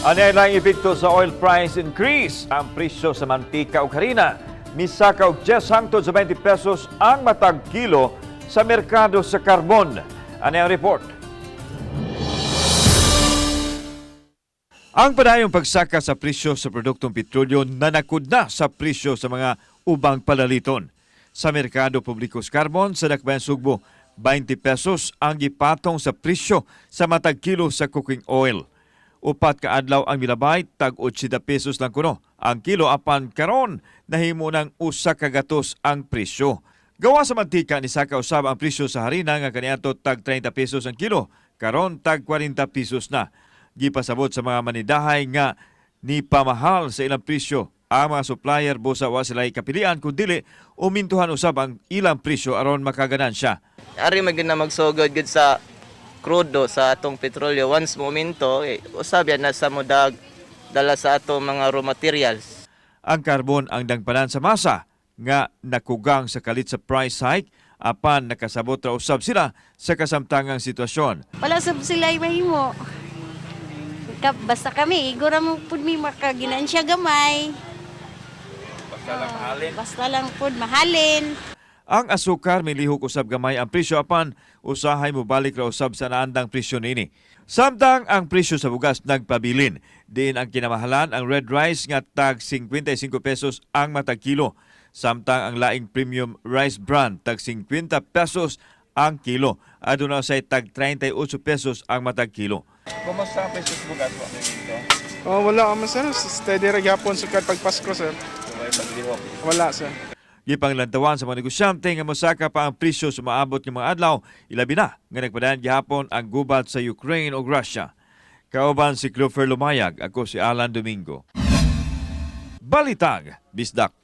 Ano lang epekto sa oil price increase? Ang presyo sa mantika o harina misaka og 10 hangtod sa 20 pesos ang matag kilo sa merkado sa karbon. Ano ang report? Ang padayong pagsaka sa presyo sa produktong petrolyo nanakod na sa presyo sa mga ubang palaliton. Sa merkado publiko sa karbon sa Dakbayan Sugbo, 20 pesos ang gipatong sa presyo sa matag kilo sa cooking oil. 4 ka adlaw ang milabay, tag 80 pesos lang kuno ang kilo, apan karon nahimo ng 1 ka gatos ang presyo. Gawa sa mantika, ni saka usab ang presyo sa harina nga kaniadto tag 30 pesos ang kilo, karon tag 40 pesos na. Gipasabot sa mga manidahay nga ni pamahal sa ilang presyo ang mga supplier, busa wa sila kapilian kun dili umintuhan usab ang ilang presyo aron makaganansya. Ari man gyud na magsugod gud sa krudo, sa atong petrolyo. Once momento eh, usab yan na sa mudag dala sa atong mga raw materials. Ang karbon ang dangpanan sa masa nga nakugang sa kalit sa price hike, apan nakasabot ra usab sila sa kasamtangang sitwasyon. Wala sab sila mahimo. Basta kami, igora mo pud mi makaginansya gamay. Basta lang mahalin. Basta lang pud mahalin. Ang asukar milihok usab gamay ang presyo, apan usahay mobalik ra usab sa naandang presyo niini. Samtang ang presyo sa bugas nagpabilin. Diin ang kinamahalan ang red rice nga tag 55 pesos ang matag kilo. Samtang ang laing premium rice brand tag 50 pesos ang kilo. Aduna say tag 38 pesos ang matag kilo. Kumusta ang presyo sa bugas wa dito? Oh, wala man, sir. Steady ra gyapon sukad pag Pasko, sir. Way paglihok. Wala, sir. Gipanglantawan sa mga negosyante nga mosaka pa ang presyo sa maabot ng mga adlaw, ilabi na nga nagpadayon gihapon ang gubat sa Ukraine ug Russia. Kauban si Clover Lumayag, ako si Alan Domingo. Balitag, Bisdak.